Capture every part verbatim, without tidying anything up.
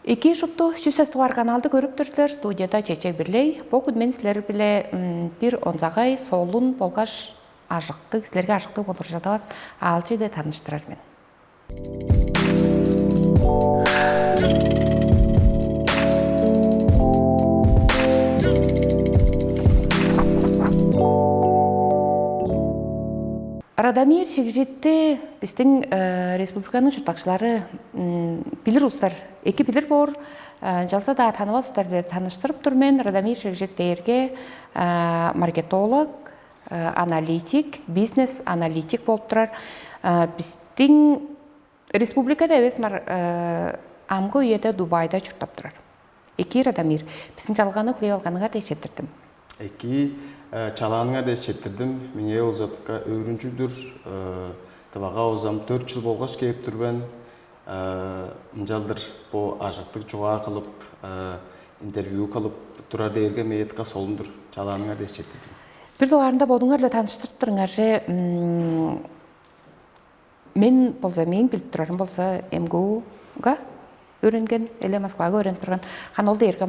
Эки шупту чүс эс дугаар каналды көрүп тур силер, студияда Чечек Бирлей. Бо күн мен силер-биле бир онзагай солун болгаш ажыктыг, силерге ажыктыг болур чадавас аалчыды таныштырар мен. Радомир Шигжитти биздин республиканын чурттакчылары билир улустар эки билир боор. Жалса-даа танывас улустар биле таныштырып тур мен. Радомир Шигжит дээрге маркетолог, аналитик, бизнес аналитик болуп турар. Биздин республикада эвес, амгы үеде Дубайда чурттап турар. Эки, Радомир, биздин чалганы хүлээп алганыңар дээш четтирдим. Эки, чалааныңар дээш четтирдим. Меңээ ол затка өөрүнчүг-дүр. Тывага озам дөрт чыл болгаш кээп тур мен. Ынчалдыр бо ажыктыг чугаа кылып, интервью кылып турар дээрге мээдикка солун-дур. Чалааныңар дээш четтирдим. Бир дугаарында бодуңар-ла таныштырып туруңарже, мен болза, мээң билип турарым болза, МГУ-га өөренген, эле Москвага өөренип турган. Хан ол дээрге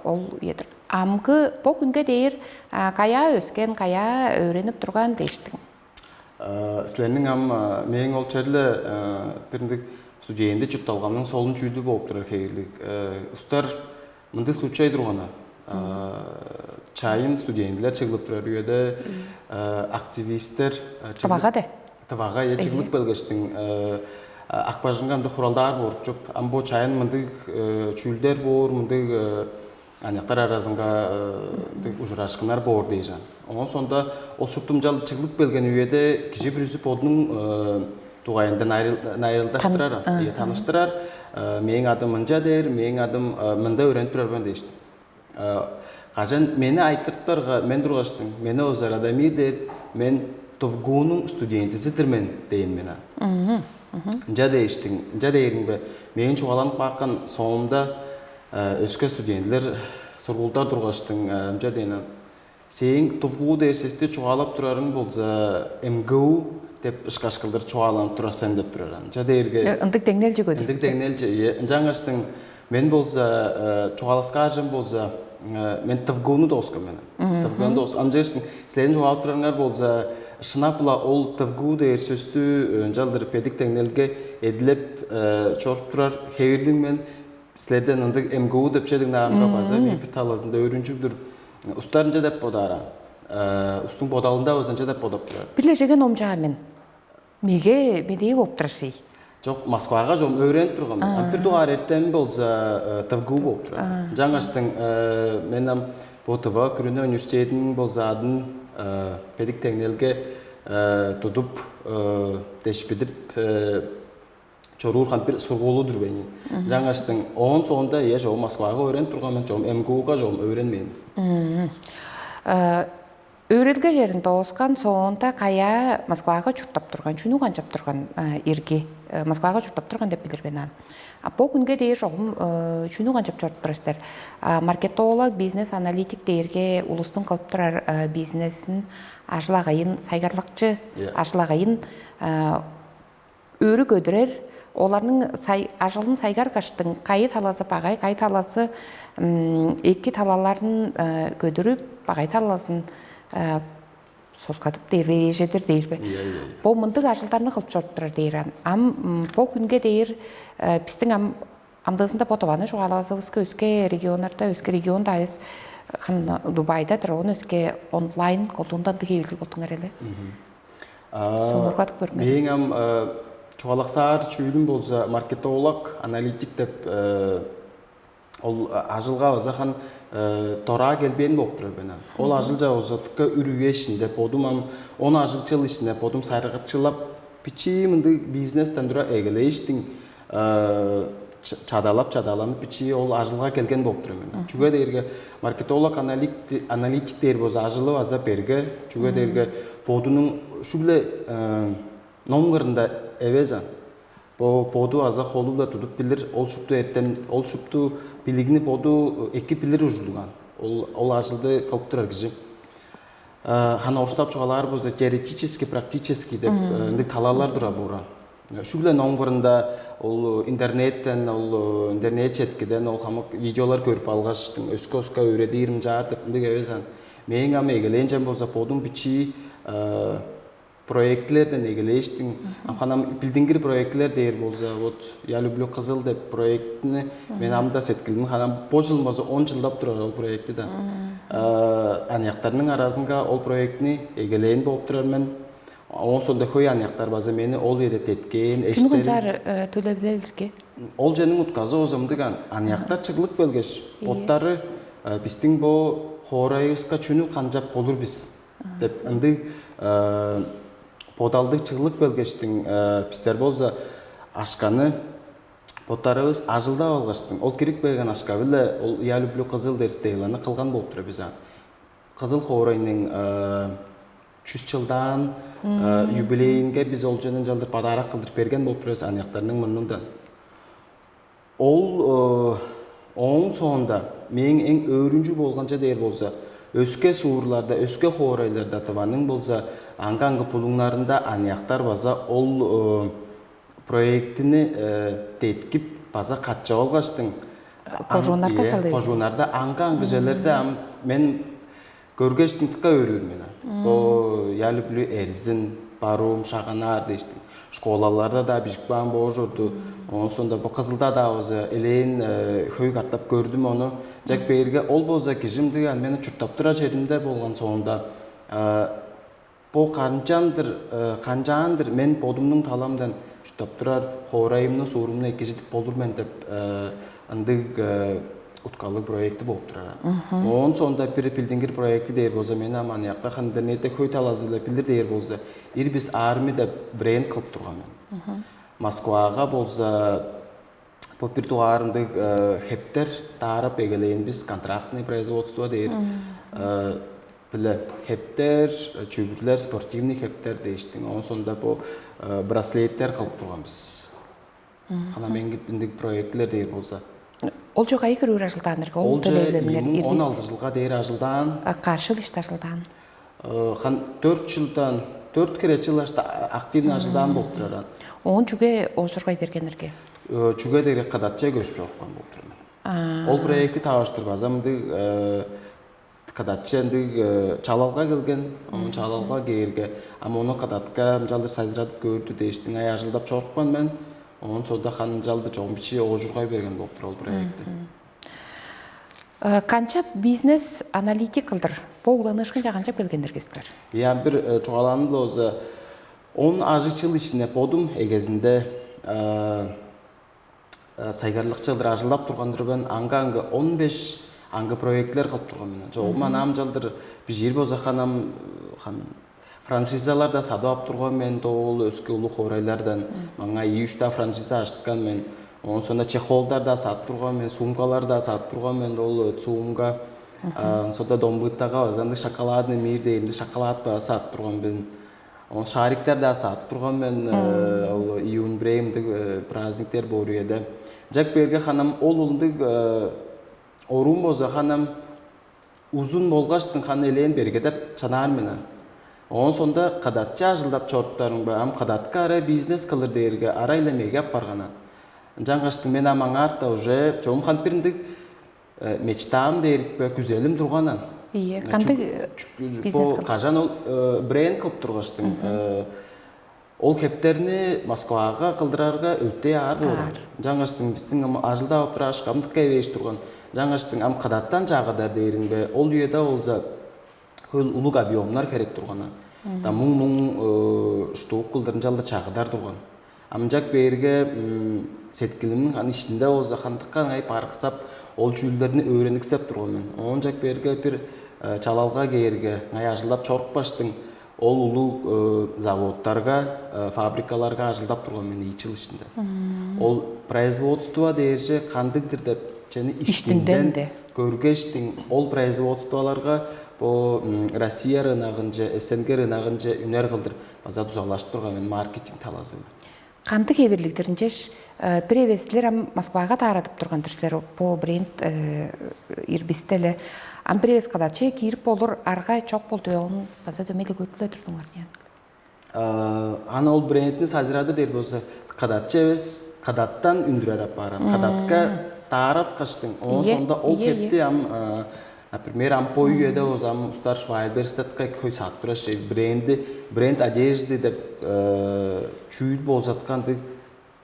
ол үедир. Амгы бо хүнге дээр каяа өскен, каяа өөренип турган дээштиң? Силерниң ам мээң ол черле бир ындыг студентте чуртталгамның солун чүүлдү болуп турар хевирлиг. Устар мындыг случай турган-на. Чайын студентилер чыглып турар үеде активистер Тывага де. Тывага, э, чыглып келгештиң, акпажынга ындыг хуралдаар боор чуп. Ам бо чайын мындыг чүүлдер боор, мындыг аныяктар аразынга ужурашкыннар боор дээш ан. Оон соонда ол шуптумчал чыглып келген үеде кижи бүрүзү бодунуң дугайында найрылдаштырар, таныштырар. Мээң адым мынча дээр, мээң адым мында өөренип турар мен дээштиң. Кажан мени айтырыптарга, мен тургаштың, мени озар Адамир дээп, мен ТВГУ-нуң студентизи-дир мен дээн мен. Ынча дээштиң, ынча дээримге, мээң чугааланып каапкан соомда өске студентилер сургуулдар тургаштың, ынча дээн: «Сээң ТВГУ дээр сести чугаалап турарың болза, МГУ деп ышкаш кылдыр чугааланып турар сен» деп турар. Ынча дээрге ындыг деңнелче көдүрүп. Ындыг деңнелче, ынчангаштың мен болза чугаалаксаар чүвем болза, мен ТВГУ-ну дооскан мен. ТВГУ-ну доос. Ынчангаштың силерниң чугаалап турарыңар болза, шынап-ла ол ТВГУ дээр сөстү ынчалдыр бедик деңнелге эдилеп чоруп турар хевирлиг мен. Силерден ындыг МГУ деп чедиң наарынга база мээң бир талазында өөрүнчүг-дүр. Устарынча деп бодаар. Устуң бодалында база ынча деп бодап турар. Бир-ле чеге номчаа мен. Меге медээ болуп турар шей. Чок, Москвага чогум өөренип турган мен. Ам бир дугаар эртем болза ТВГУ болуп турар. Жаңаштың мен ам бо Тыва күрүне университетиниң болза адын бедик деңнелге тудуп, дешпидип чоруур кам бир сургуулу-дур бейни. Жаңаштың оон соонда, ие, чогум Москвага өөренип турган мен, чогум МГУ-га чогум өөренмээн. Өөрелге черин дооскан соонда каяа Москвага чурттап турган, чүнү канчап турган ирги Москвага чурттап турган деп билир мен аны. А бо күнге дээр чогум чүнү канчап чоруп турар силер? Маркетолог, бизнес аналитик дээрге улустуң кылып турар бизнесин, ажыл агайын, сайгарлакчы ажыл агайын өрү көдүрер, оларның сай, ажылын сайгаргаштың кайы талазы багай, кайы талазы эки талаларын көдүрүп, багай талазын соскадып дээр бе, эжедир дээр бе? Бо мындыг ажылдарны кылып чоруп турар дээр ан. Ам бо күнге дээр биздин ам амдыызында бо тованы чугаалавазывыска өске регионнарда, өске регионда эвес, Дубайда-дыр, оон өске онлайн колдуундан дыгей үлгү болдуңар эле. Сонургадып көрүңер. Мээң ам чугаалаксаар чүүлүм болза маркетолог, аналитик деп ол ажылга база хан дораа келбээн болуп турар бен ам. Ол ажылча узатыкка үр үе ишинде бодум ам он ажылчыл ишинде бодум сайрыгытчылап бичии мындыг бизнестен тура эгелээштиң чадалап чадаланып бичии ол ажылга келген болуп турар мен. Чүге дээрге маркетолог аналитик дээр болза ажылы база берге. Чүге дээрге бодунуң шүгле ном кырында эвес ан. Бо боду аза холу-биле тудуп билир, ол шупту эртем, ол шупту билигни боду эки билир ужурлуган. Ол ол ажылды кылып турар кижи. Хана орустап чугаалаар болза теоретический, практический деп ындыг талаалар тура бууран. Шүгле ооң мурнунда ол интернеттен, ол интернет четкиден ол хамык видеолар көрүп алгаштың, өске-өске өөредирим чаар деп ындыг эвес ан. Мээң ам эгелээнчем болза бодум бичии проектилерден эгелээштиң. Ам ханам билдингир проектилер дээр болза, вот «Я люблю Кызыл» деп проектини мен ам-да сеткилим ханам бо чыл болза он чылдап турар ол проекти да. Аныяктарның аразынга ол проектини эгелээн болуп турар мен. Оон соонда хөй аныяктар база мени ол үеде деткээн, Чүнү эштерин. Канчаар төлевилелирге? Ол чениң утказы озамдыган аныяктар чыглып келгеш, боттары бистиң бо хоорайыбыска чүнү канчап болур бис деп ындыг бодалдыг чыглып келгештиң, бистер болза ашканы боттарывыс ажылдап алгаштың, ол кирип келген ашка-биле ол «Я люблю Кызыл» дээр стейланы кылган болуп тур бис ан. Кызыл хоорайның чүс чылдаан юбилейинге биз ол чонун чалдыр подарок кылдырып берген болуп турабыз аныяктарның мурнундан. Ол ооң соонда мээң эң өөрүнчүг болганча дээр болза, өске суурларда, өске хоорайларда Тываның болза аңгы-аңгы булуңнарында аныяктар база ол проектини деткип база катчап алгаштың. Кожууннарда салыр. Кожууннарда аңгы-аңгы черлерде ам мен көргештиң тыка өөрүүр мен. Бо «Я люблю Эрзин», «Баруум шаганаар» дээштиң. Школаларда-даа бижип каан боор чорду. Оон соонда бо Кызылда-даа болза элээн хөй катап көрдүм ону. Чак бээрге ол болза кижимдиг ан мени чурттап турар черимде болган соонда бо канчаан-дыр, канчаан-дыр мен бодумнуң таламдан чурттап турар хоорайымны, суурумну экижидип болур мен деп ындыг уткалыг проекти болуп турар. Оон соонда бир билдингир проекти дээр болза, мен ам аныяктар хандарниетте хөй талазы-биле билир дээр болза, «Ирбис Арми» деп бренд кылып турган мен. Москвага болза бо бир дугаарындыг хептер даарап эгелээн бис, контрактный производство дээр. Биле хептер, чүгүрлер, спортивный хептер дээштиң. Оон соонда бу браслеттер кылып турган бис. Хана меңгит ындыг проектилер дээр болза. Ол чок айы кыруур ажылдааннарга ол Ол же төлээлеринер ийи муң он алты жылга дээр ажылдаан. Кашыл иште ажылдаан. Хан дөрт жылдан дөрт кире чыл ашта активный ажылдаан болуп турар. Оон чүге оожургай бергеннерге? Чүге дээрге кадатча көшүп чорупкан болуп турар мен. Ол проекти таваштыр база мындыг кадатча ындыг чалалга келген, оон чалалга кээрге, ам ону кадатка ынчалдыр сайзырадып көөрдү дээштиң ай ажылдап чорупкан мен. Оон сода хан ынчалдыр чогум бичии оожургай берген болуп тур ол проекти. Канчап бизнес аналитик кылдыр? Бо угланыышкынче канчап келгендир кескилер? Я бир чугаалааны болза он ажыг чыл ишине бодум эгезинде сайгарлыкчы кылдыр ажылдап турган-дыр мен. Аңгы-аңгы он беш аңгы проектилер кылып турган мен. Чогум анаам чалдыр бижиир болза ханам хан франшизалар-даа садып ап турган мен, доол өске улуг хоорайлардан маңаа ийи-үш-даа франшиза ажыткан мен. Оон соонда чехолдар-даа садып турган мен, сумкалар-даа садып турган мен, ол сумка. Сода домбыттага база ындыг шоколадный мир дээринде шоколад база садып турган мен. Оон шариктер-даа садып турган мен, ол июнь бирээм ындыг праздниктер боор үеде. Жак берге ханам ол ындыг оруум болза ханам узун болгаштың ханы элээн берге деп чанаар мен. Оон сонда кадатчы ажылдап чоруптарың бе, ам кадатка арай бизнес кылыр дээрге арай-ла меге апарган. Ынчангаштың мен ам аңаарта уже чогум хант бир ындыг мечтаам дээрик бе, күзелим турганан. Ийе, кандыг бизнес кылып? Кажан ол бренд кылып тургаштың, ол хептерни Москвага кылдырарга өртей аар боор. Ынчангаштың биздин ам ажылдап отурааш, кымдыкка эвээш турган. Ынчангаштың ам кадаттан чаагыдар дээриң бе, ол үеде болза хөл улуг объемнар херек турганан. Да муң-муң штук кылдыр ынчалдыр чагыдар турган. Амчак бээрге сеткилимниң аны ишинде болза хандыкка ыңай барыксап, ол чүүлдерни өөрениксеп турган мен. Оончак бээрге бир чалалга кээрге ыңай ажылдап чорупкаштың, ол улуг заводтарга, фабрикаларга ажылдап турган мен ийи чыл ишинде. Ол производство дээрже кандыгдыр деп чени иштинден көргештиң, ол производстволарга бо Россия рыногынче, СНГ рыногынче үнер кылдыр база дузалашып турган мен маркетинг талазы. Кандыг хевирлигдир ынчеш бир эвес силер ам Москвага даарадып турган-дыр силер бо бренд ирбисте эле. Ам бир эвес кадачы киирип болур арга чок болду бе, ону база дөмей эле көрүп эле турдуңар диян. Аны ол брендни сазырадыр дээр болза, кадатчы эвес, кадаттан үндүрер апаар. Кадатка даараткаштың, оон Ийе, соонда ол ийе, кепти ийе. Ам, а, например, ам бо үеде болза ам устар Швайберстатка хөй сааттыраш, бренди, бренд одежды деп э, чүүл болзаткандыг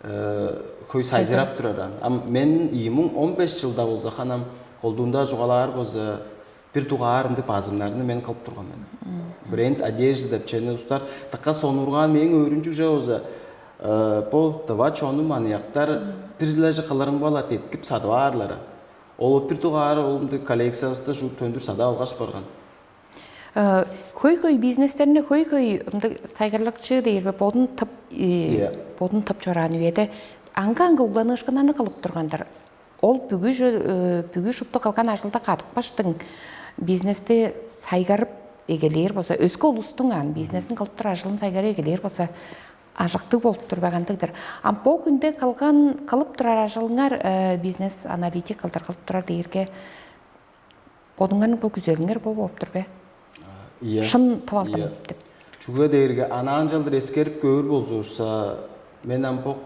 э, хөй сайзырап турар. Ам мен ийи муң он беш жылда болза ханам колдуунда чугаалаар болза бир дугаар ындыг базымнарны мен кылып турган мен. Бренд одежды деп чени устар дыка сонургаан мээң өөрүнчүкче болза э, бо дыва чонум аныяктар бир-ле кылырың бала деткип садып аарлары. Ол бир дугаар ол ындыг коллекциябызда шу төндүр садып алгаш барган. Э, Хөй-хөй бизнестерни хөй-хөй ындыг сайгарлакчы дээр бе бодун тып э, Иә. Бодун тып чораан үеде аңга-аңга угланыышкыннарны кылып тургандыр. Ол бүгү жо- э, бүгү шупту кылган ажылда кадыкпаштың бизнести сайгарып эгелээр болза, өске улустуң аан бизнесин кылып тур ажылын сайгарып эгелээр болза, ажыктыг болуп турбагандыгдыр. А бо хүнде кылган кылып турар ажылыңар э, бизнес аналитик кылдыр кылып турар дээрге бодуңарның бо күзелиңер бо болуп тур бе? Ийе. Шын тып алдым Ийе. Деп. Чүге дээрге анаан чалдыр эскерип көөр болзувусса, мен ам бо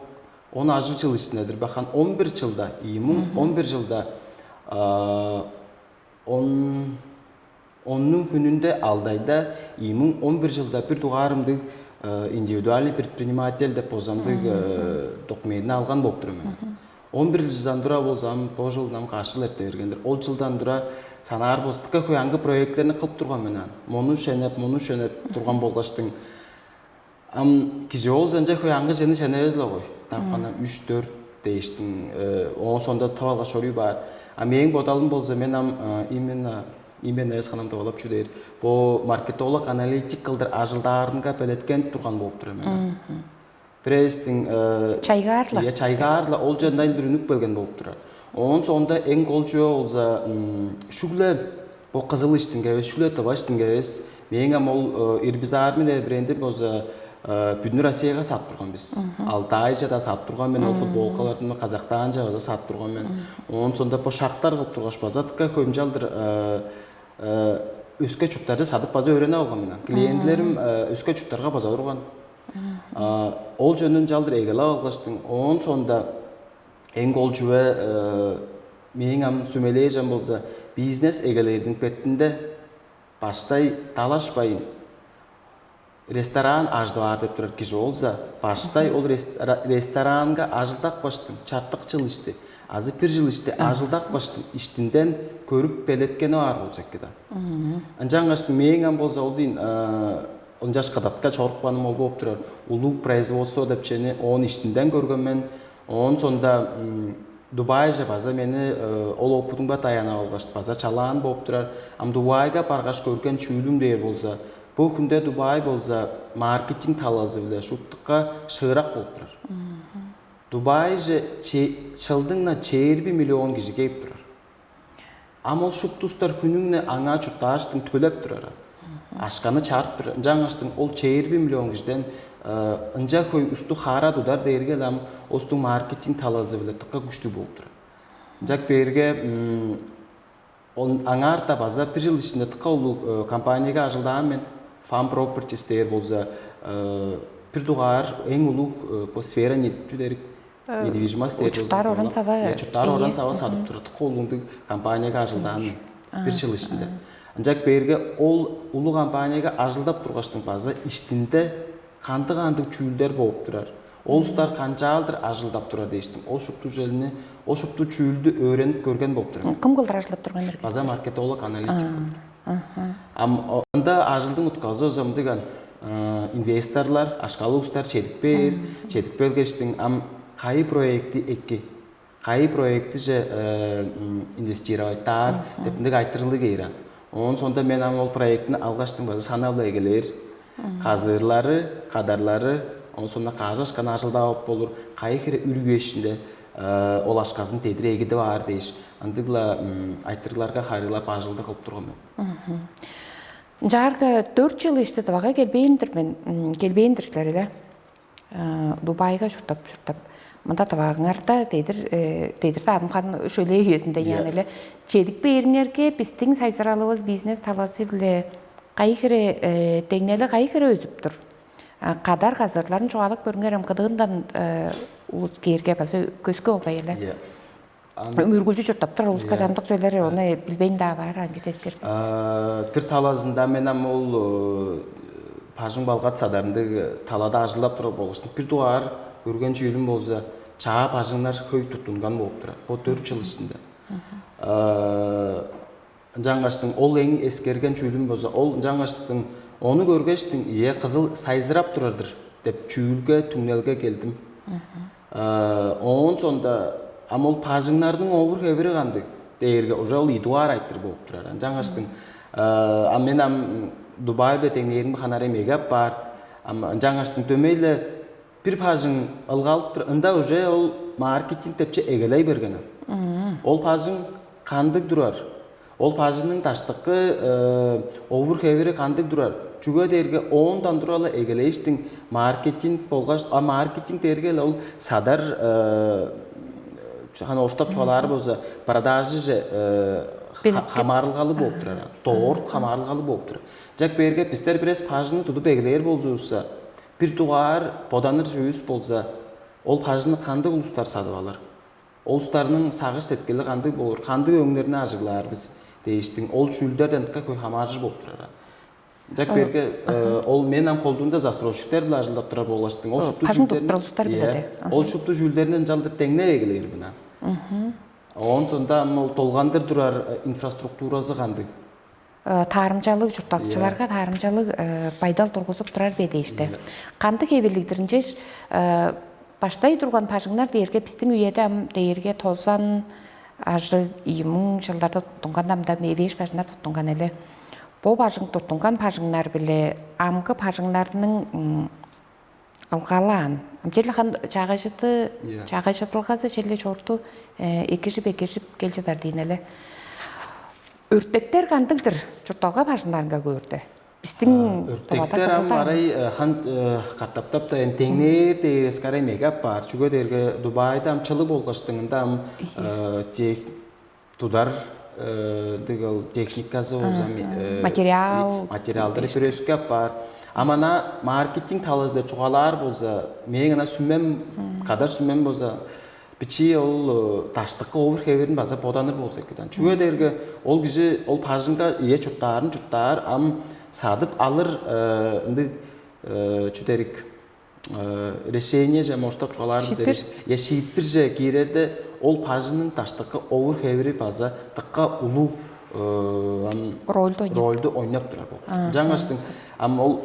он ажыл чыл ишинедир бахан он бир жылда, ийи муң он бир жылда а, он оннуң хүнүндө алдайда ийи муң он бир жылда бир дугаарымдыг э, индивидуальный предприниматель деп бозамдыг э, документин алган болуп тур мен. Он бир жылдан тура болзам, бо жылдан каш жыл эрте бергендир. Ол жылдан тура санаар болза, дыка хөй аңгы проектилерни кылып турган мен аан. Мону шенеп, мону шенеп турган болгаштың. Ам кижи болза ынча хөй аңгы чени шеневес эле гой. Тапкандан үч, дөрт дээштиң, э, оон сонда тып алгаш чорууй баар. А мээң бодалым болза, мен ам э, именно именно эс ханам тывалап чү дээр. Бо маркетолог аналитик кылдыр ажылдаарынга белеткенип турган болуп тур мен. Бирээстиң э, Чайгаарла. Иә, чайгаарла ол жандан дүрүнүп келген болуп турар. Оон соонда эң кол чүве болза м, шүгле бо кызыл иштинге эвес, шүгле тыва иштинге эвес. Мээң ам ол э, ирбизаармын деп брендим болза э, бүдүн Россияга сатып турган бис. Алтайча да сатып турган мен ол футболкаларды Казахстанча да сатып турган мен. Оон соонда бо шактар кылып тургаш база дыка хөмчалдыр э, э, өске чурттарда сатып база өөренип алган мен. Клиентлерим э, өске чурттарга база турган. А, ол жөнүн жалдыр эгелеп алгаштың, оон соонда эң кол чүве э, мээң ам сүмелээр чам болза, бизнес эгелээрдиң бетинде баштай далашпайн ресторан ажыдып аар деп турар кижи болза, баштай ол рес- ра- ресторанга ажылдап баштың, чартык жыл ишти, азы бир жыл ишти ажылдап баштың, иштинден көрүп белеткенип аар болза эки да. Ынчангаш мээң ам болза ол дейн ынчаш кыдатка чорупканым ол болуп турар. Улуг производство деп чени оон иштинден көрген мен. Оон сонда Дубайже база мени ол опытымга даянып алгаш база чалаан болуп турар. Ам Дубайга баргаш көрген чүүлүм дээр болза, бу хүнде Дубай болза маркетинг талазы биле шуптукка шыырак болуп турар. Дубайже чылдыңна чээрби миллион кижи кээп турар. Ам ол шупту устар хүнүң-не аңаа чурттааштың төлеп турар. Ашканы чаарып турар. Ынчангаштың ол чээрби миллион кижиден ынча хөй усту хаара тудар дээрге ам остуң маркетинг талазы-биле тыкка күштүг болуп турар. Ынчак бээрге аңаарда база бир жыл ишинде тыкка улуг компанияга ажылдаан мен. Farm Properties дээр болза бир дугаар эң улуг бу сфера чү дээрик недвижимость дээр Учуттар оран сава. Чуттар оран сава садып турар. Тыкка улундуг компанияга ажылдаан мен бир жыл ишинде. Ынчак бээрге ол улуг компанияга ажылдап тургаштың база иштинде кандыг-кандыг чүүлдер болуп турар. Ол устар канчаалдыр ажылдап турар дээштим. Ол шупту желни, ол шупту чүүлдү өөренип көрген болуп турар. Кым кылдыр ажылдап турган эрге? База маркетолог, аналитик. Ам ында ажылдың утказы озамдыган инвесторлар, ашкалы устар чедип бээр, чедип келгештиң ам кайы проекти эки, кайы проектиже инвестировать даар деп ындыг айтырылыг кээр. Оон сонда мен ам ол проектини алгаштың база санап-ла эгелээр. Казырлары, кадарлары, оон сонда кажашкан ажылдап болур, кайы хире үргүешинде ол ашказын дедире эгидип аар дээш, ындыг-ла айтырыгларга харыылап ажылды кылып турган мен. Ынчаарга дөрт жыл ишти Тывага келбээн-дир мен, келбээн-дир силер эле. Дубайга чуртап чуртап. Мында Тывагыңарда дедир дедир даадым харын шөлээ үезинде яан эле чедип бээриңерге биздин сайзыралыбыз бизнес талазы биле кайы хире деңнели кайы хире өзүп тур. Кадар казырларын чугаалап көрүңер, ам кыдыындан улус кээрге база көскү болгай эле. Иә. Ам- Үргүлчү чурттап турар улуска Иә. Чамдык чүвелер ону билбейн-даа баар, аңгы ческер. А, бир талазында мен ам ол э, бажың балгат садарындыг талада ажылдап турар болуштум. Бир дугаар көрген чүүлүм болза, чаа бажыңнар хөй туттунган болуп турар. Бо дөрт жыл ичинде. А, ынчангаштың ол эң эскерген чүүлүм болза, ол ынчангаштың ону көргештиң, ие, кызыл сайзырап турар-дыр деп чүүлге, түңнелге келдим. Э, Оон соонда ам ол бажыңнарның овур-хевири кандыг дээрге, уже ол идугаар айтыр болуп турар. Ынчангаштың э, ам мен ам Дубай бе деңнээримби ханар эми эгеп баар. Ам ынчангаштың дөмей-ле бир бажың ылгалып тур. Ында уже ол маркетинг депче эгелей берген. Ол бажың кандыг турар? Ол бажыңның даштыкы э, овур-хевири кандыг турар? Чүге дээрге оондан тура-ла эгелээштиң маркетинг болгаш, а маркетинг дээрге ол садар э, ханы оштап чугаалаары болза, продажи же э, Бил- ха- хамаарылгалы болуп турар. Доор хамаарылгалы болуп турар. Жак берге бистер бирес бажыңны тудуп эгелээр болзувусса, бир дугаар боданыр чүвүс болза, ол бажыңны кандыг улустар садып алыр? Ол улустарның сагыш сеткили кандыг болур? Кандыг өңнерни ажыглаар бис дээштиң, ол чүүлдерден дыка хөй хамааржыр болуп турар. Жак берге э, ол мен ам колдуунда застройщиктер биле ажылдап турар болгаштың. Ол шупту Бажың чүүлдерни- туттурар улустар биле Иә. де. Ол шупту чүүлдерни ынчалдыр деңнеп эгелээр мен. Оон сонда ам ол долгандыр турар э, инфраструктуразы кандыг? Э, Таарымчалыг чурттакчыларга таарымчалыг э, байдал тургузуп турар бе дээшти. Кандыг хевирлигдиринчеш э, баштай турган бажыңнар дээрге биздин үеде ам дээрге тозан ажы ийи муң жылдарда туттунган амда мевеш бажыңнар туттунган эле. Бо бажың туттунган бажыңнар биле амгы бажыңнарның м, ылгалаан. Ам черле хан чаагайжыты Иә. Чаагайжытылгазы черле чорту э, экижип экижип кел чыдар дейн эле. Өртектер кандыгдыр чуртталга бажыңнарынга көөрде? Биздин Өртектер ам арай э, хан э, картаптап да эми деңнээр дээрес карай меге ап баар. Чүге дээрге Дубайда ам чылыг болгаштыңында ам э, тех- тудар э, дыгыл техниказы болза ми- э, Материал. Материалдары бир өскеп баар. Ам ана маркетинг талазы чугаалаар болза, мээң ана сүмем кадар сүмем болза, бичии ол э, даштыкка овур хеверин база боданыр болза экидан. Чүге дээрге ол кижи ол бажыңга ие чурттаарын чурттаар, ам садып алыр э, ындыг э, чүдерик э, решение же моштап чугаалаар Шиитпир. Я шиитпир же киирерде ол бажыңның даштыкка овур хевери база дыкка улуу э, ам Рольду ойнап. Рольду ойнап турар болуп. Жаңаштың ам ол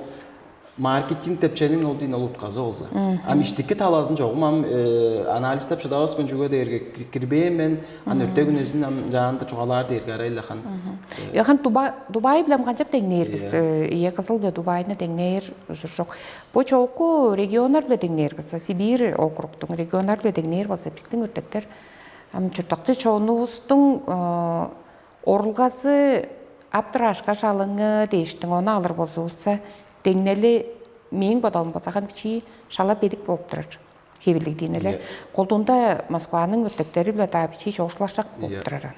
маркетинг деп ченин ол дейн ол утказы болза. Ам иштики талазын чогум ам э, анализдеп шыдавас мен чүге дээрге кир- кирбээн мен ан өртек үнезин ам жаанда чугаалаар дээрге арайлахан. Яхан Дуба Дубай билем канчап деңнээр бис? Ие кызыл бе Дубайны деңнээр ужур жок. Бу чогуку регионнар биле деңнээр болза, Сибирь округдуң регионнар биле деңнээр болза, биздин өртектер ам чурттакчы чонувустуң э, орулгазы аптырашка шалыңы дээштиң ону алыр болзувусса, деңнели мээң бодалым болза хан бичии шала бедик болуп турар. Хевирлиг диин эле. Колдуунда Москваның өртектери биле даа бичии чогушлашак болуп турар.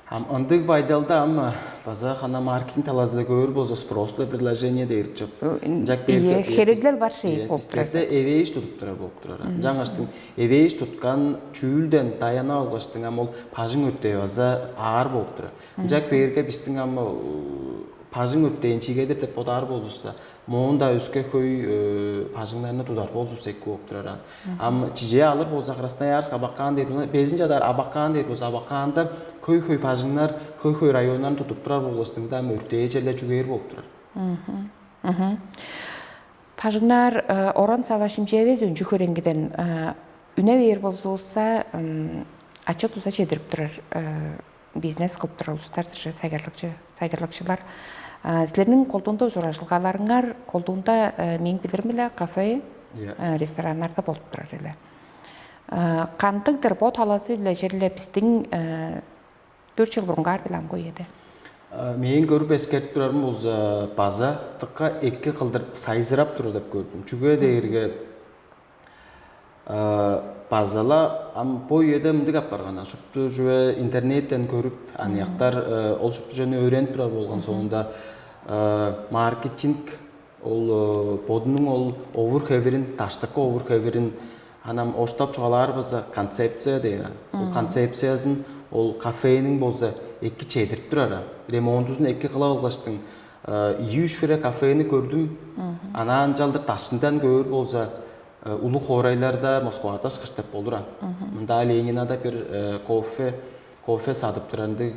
Ам ындыг байдалда ам база хана маркетинг талазы-ла көөр болза спрос для предложения дээр чоп. Ынчак Ие, хереглел бар шей болуп турар. Бистерде эвээш тудуп турар болуп турар. Жаңаштың эвээш туткан чүүлден даяна алгаштың ам ол бажың өртээ база аар болуп турар. Ынчак бээрге бистиң ам бажың өртээн чигедир деп бодаар болзувусса, моон-даа өске хөй бажыңнарны тудар болзувусса эки болуп турар. Ам чижээ алыр болза Красноярск, Абакан дээр, безин чадаар Абакан дээр болза, Абаканда хөй-хөй бажыңнар, хөй-хөй районнарны тудуп турар болгаштыңда ам өртээ черле чүгээр болуп турар. Бажыңнар оран сава шимчээбес өнчү хөреңгиден үне бээр болзувусса, ачы туза чедирип турар бизнес кылып турар улустар-дыр, сайгарлыкчы, сайгарлыкчылар. Силерниң колдуунда ужуражылгаларыңар, колдуунда мээң билирим эле кафе, рестораннарда болуп турар эле. Кандыгдыр бо талазы биле черле биздин төрт жыл бурунгаар биле амгы үеде. Мээң көрүп эскертип турарым болза база дыкка эки кылдыр сайзырап турар деп көрдүм. Чүге дээрге базала ам бо үеде мындыг апарган. Шупту чүве интернеттен көрүп, аныяктар ол шупту чүвени өөренип турар болган соонда маркетинг ол бодунуң ол овур хевирин, даштыкы овур хевирин анам оштап чугаалаар база концепция дээр. Ол концепциясын ол кафейниң болза эки чедирип турар. Ремонтузун эки кылып алгаштың, ийи-үш хире кафени көрдүм. Анаа ынчалдыр дашындан көөр болза, улуг хоорайларда, Москвада ышкаш деп болур. Мында Ленинада бир кофе кофе садып турар ындыг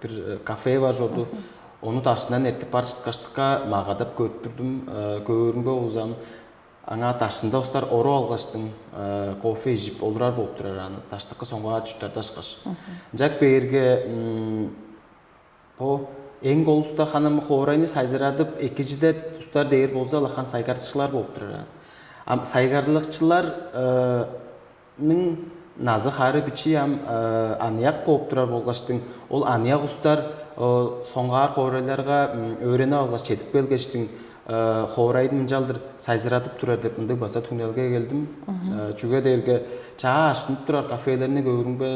бир кафе бар чорду. Ону дашындан эртип бар чыткаштыкка магадап көрүп турдум. Көөрүмге болзам, аңаа дашында устар оруп алгаштың, кофе ижип олурар болуп турар аны, даштыкы соңгаар чурттарда ышкаш. Ынчак бээрге бо эң кол уста ханам хоорайны сайзырадып, экижиде устар дээр болза, лахан сайгарчылар болуп турар. Ам сайгарлыкчылар ның назы хары бичии ам аныяк бооп турар болгаштың, ол аныяк устар соңгаар хоорайларга өөренип алгаш чедип келгештиң, хоорайын мынчалдыр сайзырадып турар деп ындыг база түңнелге келдим. Чүге дээрге чаа аштынып турар кафелерни көөрүңбе,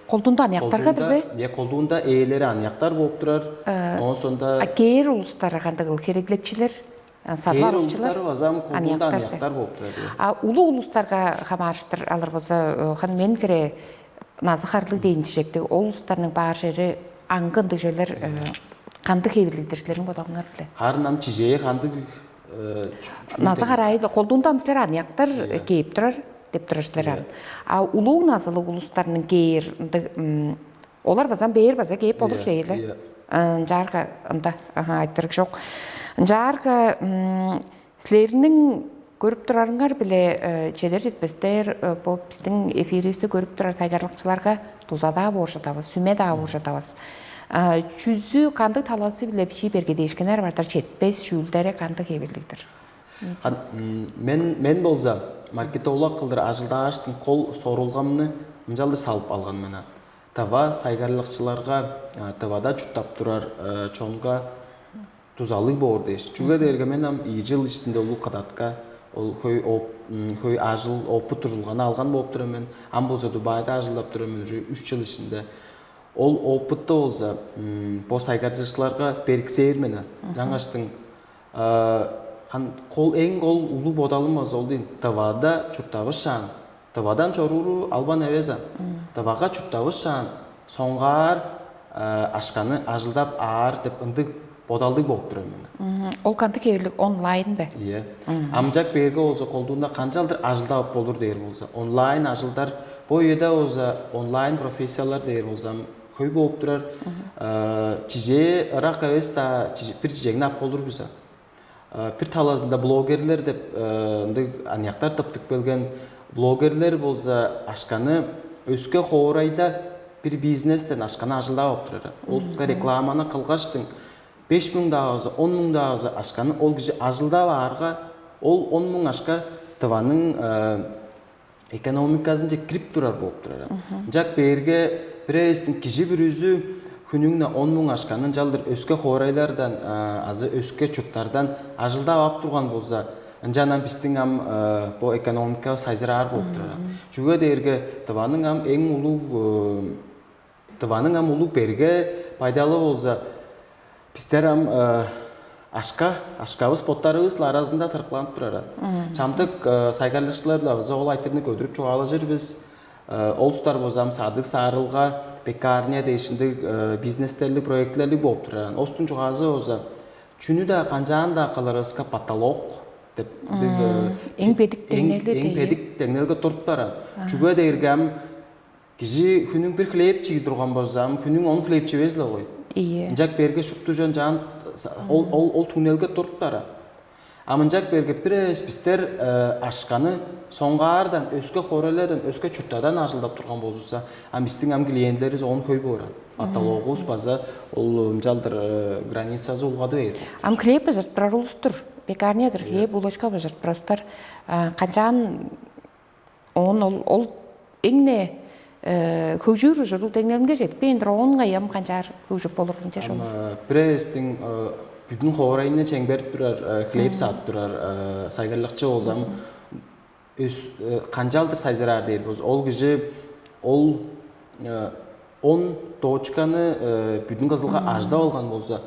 колдунда аныяктарга дирбе? Е, колдуунда ээлери аныяктар бооп турар. Оон сонда А кээр улустар кандыгыл хереглекчилер, садып Кээр алуучулар улустар база ам колдуунда аныяктар. Аныяктар бооп турар. А улуу улустарга хамаарыштыр алыр болза, хан мен кире назы харлыг дээн чижектиг ол улустарның баар чери аңгы ындыг чүвелер кандыг хевирлигдир силерниң бодалыңар биле? Харын ам чижээ кандыг Назы харай колдуунда ам силер аныяктар кээп турар деп турар силер ам. А улуу назылыг улустарның кээр ындыг олар база бээр база кээп болур чейле. Ынчаарга ында айтырыг жок. Ынчаарга силерниң көрүп турарыңар биле чедер жетпестер бо биздин эфирибизди көрүп турар сайгарлыкчыларга дуза-даа боор жатабыз, сүме-даа боор жатабыз. Чүзү кандыг талазы биле бичии бергедээшкинер бардыр, четпес чүүлдери кандыг эвирлигдир? Мен мен болза маркетолог кылдыр ажылдааштың кол сорулгамны мынчалдыр салып алган мен. Тыва сайгарлыкчыларга, тывада чурттап турар чонга дузалыг боор дээш. Чүге дээрге мен ам ийи чыл ишинде улуг кадатка ол хөй оп хөй ажыл опыт ужулганы алган болуп тур мен. Ам болза Дубайда ажылдап тур мен уже үч чыл ишинде. Ол опытты болза бо сайгарчыларга бергзээр мен. Жаңаштың кол эң кол улуу бодалым болза ол дейн. Тывада чурттавышаан, тывадан чорууру албан эвес ам. Тывага чурттавышаан, соңгаар ашканы ажылдап аар деп ындыг бодалдыг болуп турар мен. Ол кандыг хевирлик, онлайн бе? Ийе. Амчак бээрге болза колдуунда канчалдыр ажылдап болур дээр болза, онлайн ажылдар бо үеде болза онлайн профессиялар дээр болзам хөй болуп турар. Чижээ ырак эвес-даа бир чижегни ап болур биза. Бир талазында блогерлер деп ындыг аныяктар тыптып келген. Блогерлер болза ашканы өске хоорайда бир бизнестен ашканы ажылдап алып турар. Ол устка рекламаны кылгаштың беш муң даазы, он муң даазы ашканы ол кижи ажылдап аарга, ол он муң ашка тываның экономиказынче кирип турар болуп турар. Ынчак бээрге бирээстиң кижи бүрүзү хүнүңне он муң ашканы ынчалдыр өске хоорайлардан азы өске чурттардан ажылдап ап турган болза, ынчан ам бистиң ам бо экономика сайзыраар болуп турар. Чүге дээрге тываның ам эң улуг тываның ам улуг берге байдалы болза, бистер ам ашка ашкавыс боттарывыс-ла аразында тырыкланып турар. Чамдык сайгарлыкчылар-ла база ол айтырны көдүрүп чугаалажыр бис. Ол устар болза ам садыг саарылга, пекарня дээшиндиг бизнестерлиг проектилерлиг болуп турар. Остун чугаазы болза чүнү-даа канчаан-даа кылырывыска потолок деп Эң бедик деңнели эң бедик деңнелге туруптар. Чүге дээрге ам кижи хүнүң бир хлеб чиги турган болза, ам хүнүң он хлеб чивес эле гой. Ийе. Ынчак берге шупту жон жаан ол ол ол түңнелге туруптар. А мынчак берге бир эвес бистер ашканы соңгаардан өске хоорайлардан, өске чурттардан ажылдап турган болзувусса, а бистиң ам клиентилеривис оон хөй боор. Аталоогувус база ол ынчалдыр границазы улгады бээр. Ам хлеб быжыртып турар улус-тур. Пекарнядыр хлеб, булочка быжыртып турар улустар. Канчаан оон ол ол эң-не хөгжүүр ужурул деңнелинге жетпээн-дир, оон кайам канчаар хөгжүп болур ынча шону. Бирээстиң бүдүн хоорайны чемгерип турар, хлеб саап турар сайгарлыкчы болзам, өс канчалдыр сайзыраар дээр болза, ол кижи ол он точканы бүдүн кызылга аждап алган болза,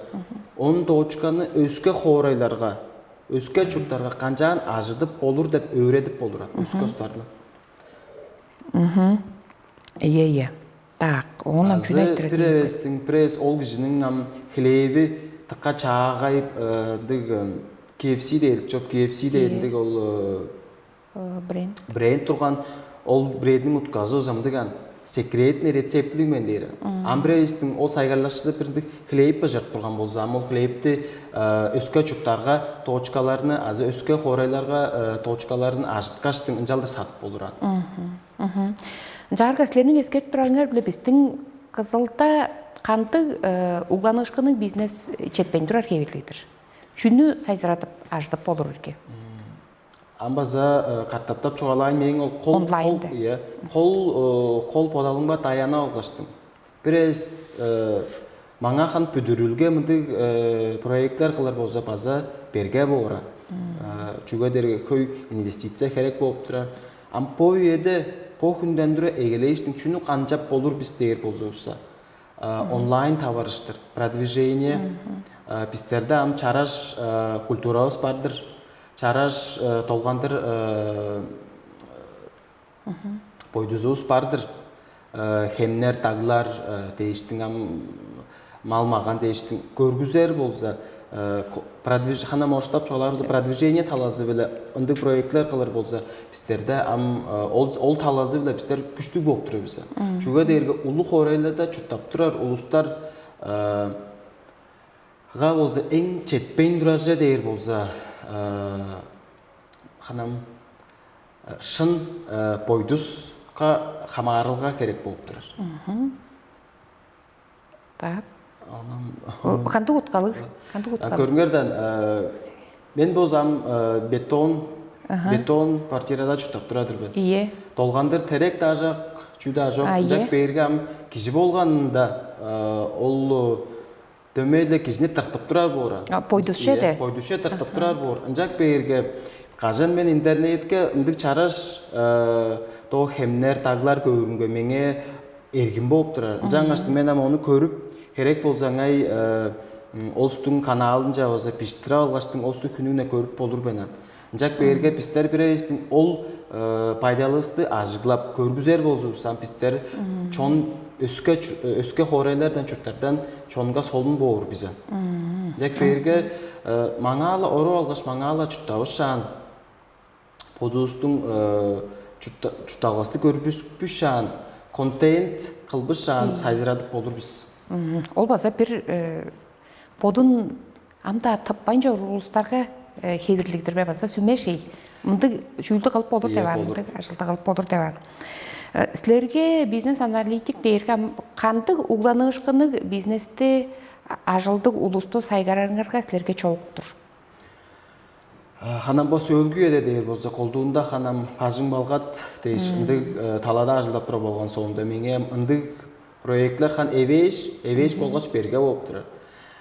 Он точканы өске хоорайларга, өске чурттарга канчаан ажыдып болур деп өөредип болур өске устарны. Ийе, ийе. Так, оон ам чүнү айтырар? Бир эвестиң, бир эвес ол кижиниң ам хлеби тыкка чаагайып, ындыг K F C дээрик чоп, K F C дээрик ол бренд. Бренд турган, ол брендиң утказы озамдыган секретный рецептилиг мен дээр. Ам бир эвестиң ол сайгарлашчыда бирдик хлеб быжырып турган болза, ам ол хлебти өске чурттарга точкаларны азы өске хоорайларга точкаларын ажыткаштың ынчалдыр сатып болуран. Ынчаарга силерниң эскерип турарыңар биле биздин Кызылда кандыг угланыышкынныг бизнес четпейн турар хевирлиг-дир. Чүнү сайзырадып ажыдып болур ирге? Ам база катаптап чугаалаайн, мээң ол кол Онлайнда. Кол кол подалымга даянып алгаштым. Бир эвес маңаа хан бүдүрүлге мындыг проекттер кылыр болза база берге боора. Чүге дээрге хөй инвестиция херек болуп турар. Ам бо үеде бо хүнден тура эгелээштиң чүнү канчап болур бис дээр болзувусса, онлайн таварыштыр, продвижение. Бистерде ам чараш культуравыс бар-дыр, чараш долгандыр бойдузувус бар-дыр. Хемнер, даглар дээштиң, ам мал-маган дээштиң көргүзер болза, продвиж хана моштап чугаалаарывызда продвижение талазы-биле ындыг проектлер кылыр болза, бистерде ам ол ол талазы-биле бистер күштүг болуп турар бис. Чүге дээрге улуг хоорайларда чурттап турар улустар га болза эң четпейн турар чер дээр болза, ханам шын бойдуска хамаарылга керек болуп турар. Так. Кандыг уткалыг? Кандыг уткалыг? Көрүңерден, мен болзам бетон бетон квартирада чурттап турар-дыр мен. Ийе. Долгандыр терек да ажак, чүү да ажок. Ынчак бээрге ам кижи болганда ол дөмей-ле кижини тыртып турар боора. Бойдусче де. Бойдусче тыртып турар боор. Ынчак бээрге кажан мен интернетке ындыг чараш доо хемнер, даглар көөрүмге меңээ эргин болуп турар. Ынчангаш мен ам ону көрүп, херек болза ыңай олустуң каналынча база биштирип алгаштың олусту хүнүнө көрүп болур мен ам. Ынчак бээрге бистер бир эвестиң ол байдалывысты ажыглап көргүзер болзувуссан, бистер чон өске өске хоорайлардан чурттардан чонга солун боор бизен. Ынчак бээрге маңаала оруп алгаш маңаала чурттавышаан бодувустуң чуртталгасты көрбүспүшаан, контент кылбышаан сайзырадып болур бис. Ол база бир бодун ам-даа тыппайн чоруур улустарга хевирлиг-дир бе база сүмешей? Мындыг чүүлдү кылып болур деп аар, мындыг ажылды кылып болур деп аар. Силерге бизнес аналитик дээрге кандыг угланыышкынныг бизнести, ажылдыг улусту сайгарарыңарга силерге чогуктур? Ханам бо сөөлгү эде дээр болза, колдуунда ханам бажың балгат дээш ындыг талада ажылдап тура болгон соонда меңээ ындыг проектлер хан эвээш, эвээш болгаш берге болуп турар.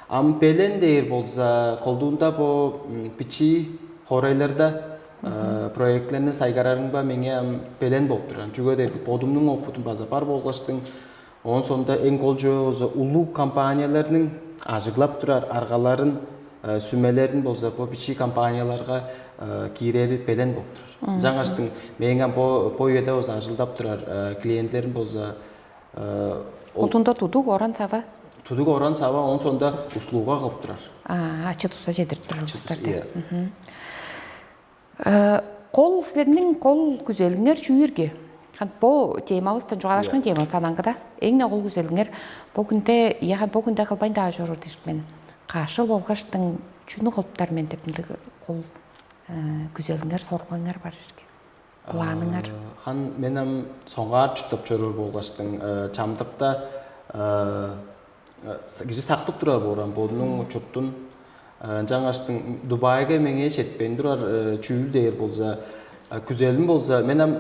Ам белен дээр болза, колдуунда бо бичии хоорайларда проектлерни сайгарарыңба меңээ ам белен болуп турар. Чүге дээрге бодумнуң опытым база бар болгаштың, оон соонда эң кол чүве болза улуг компанияларның ажыглап турар аргаларын, сүмелерин болза бо бичии компанияларга киирери белен болуп турар. Жаңаштың мээң ам бо бо үеде болза ажылдап турар клиенттерим болза Отунда тудуг оран сава. Тудуг оран сава, оон соонда услуга кылып турар. Ачы туса чедирип турар улустар деп. Кол силерниң кол күзелиңер чүүрге? Бо темабыстан чугаалашкан темабыстан аңгыда эң кол күзелиңер бо күнде яхан бо күнде кылбайн даа чоруур дижик мен. Кашыл болгаштың чүнү кылыптар мен деп ындыг кол күзелиңер соргулаңар бар ирге. Планыңар? Хан мен ам соңгаар чурттап чоруур болгаштың чамдыкта кижи сактып турар боорам бодунуң чуртун. Жаңаштың Дубайга меңээ четпейн турар чүүл дээр болза, күзелим болза, мен ам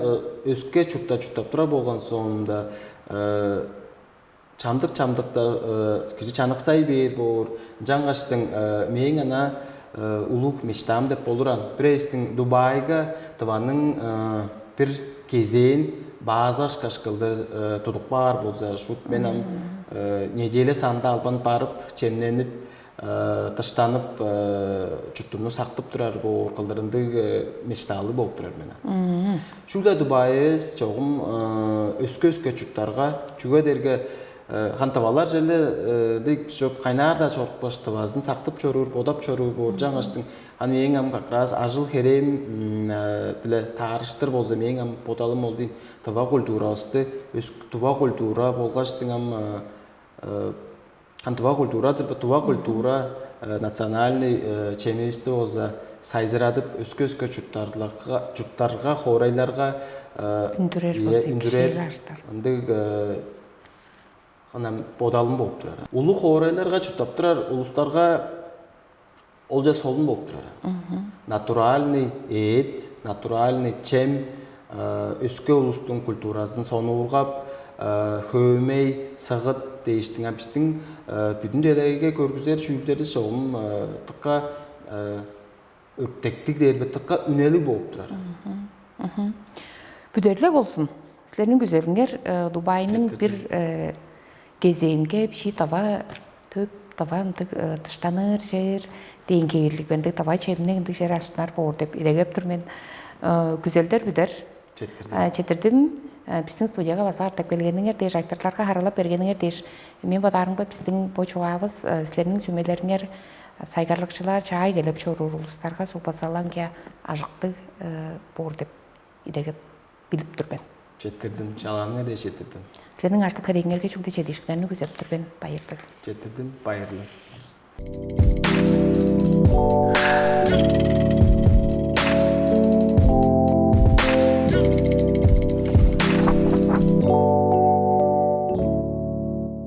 өске чуртта чурттап турар болган соомда чамдык-чамдыкта кижи чаныксай бээр боор. Жаңаштың мээң ана улуг мечтам деп болуран. Бирээстиң Дубайга дываның бир кезээн баазашкаш кылдыр тудуп каар болза, шут мен ам неделя санда албан барып, чемненип, Дыштанып, чуртумну сактып турар боор кылдыр ындыг мечталыг болуп турар мен. Чүгле Дубай эвес, чогум өске-өске чурттарга, чүге дээрге хантывалар черле дег чок кайнаар-даа чорупкаш, тывазын сактып чоруур, бодап чоруур боор. Жаңаштың аны эң ам как раз ажыл херээм биле таарыштыр болза, мээң ам бодалым ол дейн, тыва культурабызды, өс тыва культура болгаштың ам кандыва культурадыр, тыва культура национальный чемивисти болза сайзырадып, өске-өске чурттарларга, чурттарга, хоорайларга Үндүрер болза, үндүрер кишиге аштар. Ындыг ынам бодалым болуп турар. Улуг хоорайларга чурттап турар улустарга олча солун болуп турар. Натуральный эът, натуральный чем, өске улустуң культуразын сонуургап, хөөмей, сыгыт дээштиң, а биздиң бүдүн делегейге көргүзер чүүлдери чогум тыкка өртектиг дээр бе, тыкка үнелиг болуп турар. Бүдерле болзун. Силерниң күзелиңер Дубайның бир кезээнге биши дава төп дава ындыг дыштаныр чер дээн кээрлиг бе, ындыг дава чемнег ындыг чер ашынар боор деп идегеп тур мен. Күзелдер бүдер. Четирдим. Четирдим. Биздин студияга база артып келгениңер дээш, айтырларга харылап бергениңер дээш, мен бодаарымга биздин бо чугаавыс силерниң сүмелериңер сайгарлыкчылар чаай келип чоруур улустарга субазалаңгия ажыктыг боор деп идегеп билип тур мен. Четирдим, чалааныңа дээш четирдим. Силерниң аштык херээңерге чүгле чедиишкиннерни күзеп тур мен. Байырлыг. Четирдим, байырлыг.